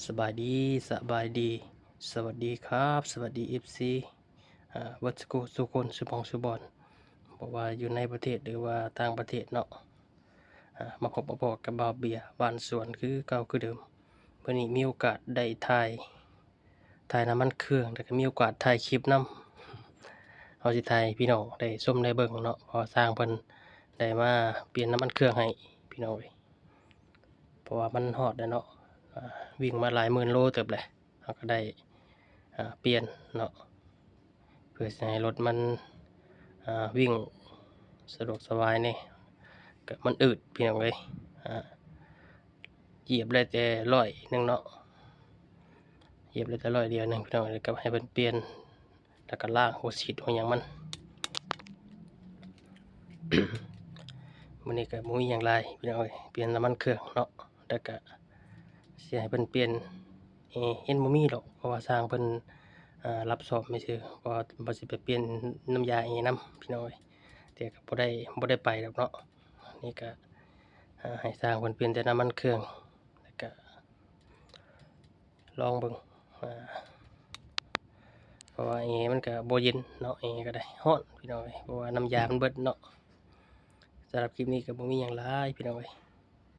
ສະບາຍດີ ສະບາຍດີ ສະຫວັດດີຄັບ ສະຫວັດດີ ເອັຟຊີ ເບິດສູ່ຜູ້ສູ່ຄົນ ສູ່ໝ່ອງສູ່ບ່ອນ ບໍ່ວ່າຢູ່ໃນປະເທດ ຫຼືວ່າຕ່າງປະເທດເນາະ. ມາພົບມາພໍ້ກັບບ່າວເບຍ ບ້ານສວນ ຄືເກົ່າຄືເດີມ. ມື້ນີ້ມີໂອກາດໄດ້ຖ່າຍ ຖ່າຍນ້ຳມັນເຄື່ອງ ແລ້ວກໍມີໂອກາດຖ່າຍຄລິບນຳ. ເຮົາຊິຖ່າຍໃຫ້ພີ່ນ້ອງໄດ້ຊົມໄດ້ເບິ່ງເນາະ ເພາະວ່າຊ່າງເພິ່ນໄດ້ມາປ່ຽນນ້ຳມັນເຄື່ອງໃຫ້ພີ່ນ້ອງເອີຍ ເພາະວ່າມັນຮອດແລ້ວເນາະ ວິ່ງມາຫຼາຍໝື່ນໂລເຕີບແຫຼະ ເຮົາກໍໄດ້ປ່ຽນເນາະ ເພື່ອຊິໃຫ້ລົດມັນ ອ່າ ວິ່ງສະດວກສະບາຍແດ່ ກໍມັນອືດພີ່ນ້ອງເອີຍ ອ່າ ຢຽບໄດ້ແຕ່ຮ້ອຍໜຶ່ງເນາະ ຢຽບໄດ້ແຕ່ຮ້ອຍດຽວໜຶ່ງພີ່ນ້ອງ ແລ້ວກໍໃຫ້ເພິ່ນປ່ຽນ ແລ້ວກໍລ້າງຫົວສີດຫົວຫຍັງມັນ. ມື້ນີ້ກໍບໍ່ມີຫຍັງຫຼາຍພີ່ນ້ອງເອີຍ ປ່ຽນນ້ຳມັນເຄື່ອງເນາະ ແລ້ວກໍ ຊິໃຫ້ເພິ່ນປ່ຽນແອ ເຫັນບໍ່ມີດອກ ເພາະວ່າຊ່າງເພິ່ນ ເອີ ຮັບຊອມຊື່ໆ ເພາະວ່າຊິໄປປ່ຽນນ້ຳຢາແອນຳພີ່ນ້ອງເອີຍ ແຕ່ກໍບໍ່ໄດ້ ບໍ່ໄດ້ໄປດອກເນາະ. ນີ້ກໍ ເອີ ໃຫ້ຊ່າງເພິ່ນປ່ຽນແຕ່ນ້ຳມັນເຄື່ອງ ແລ້ວກໍລອງເບິ່ງ ເອີ ເພາະວ່າແອມັນກໍບໍ່ເຢັນເນາະ ແອກໍໄດ້ຮ້ອນພີ່ນ້ອງເອີຍ ເພາະວ່ານ້ຳຢາມັນເບິດເນາະ. ສຳລັບຄລິບນີ້ກໍບໍ່ມີຫຍັງຫຼາຍພີ່ນ້ອງເອີຍ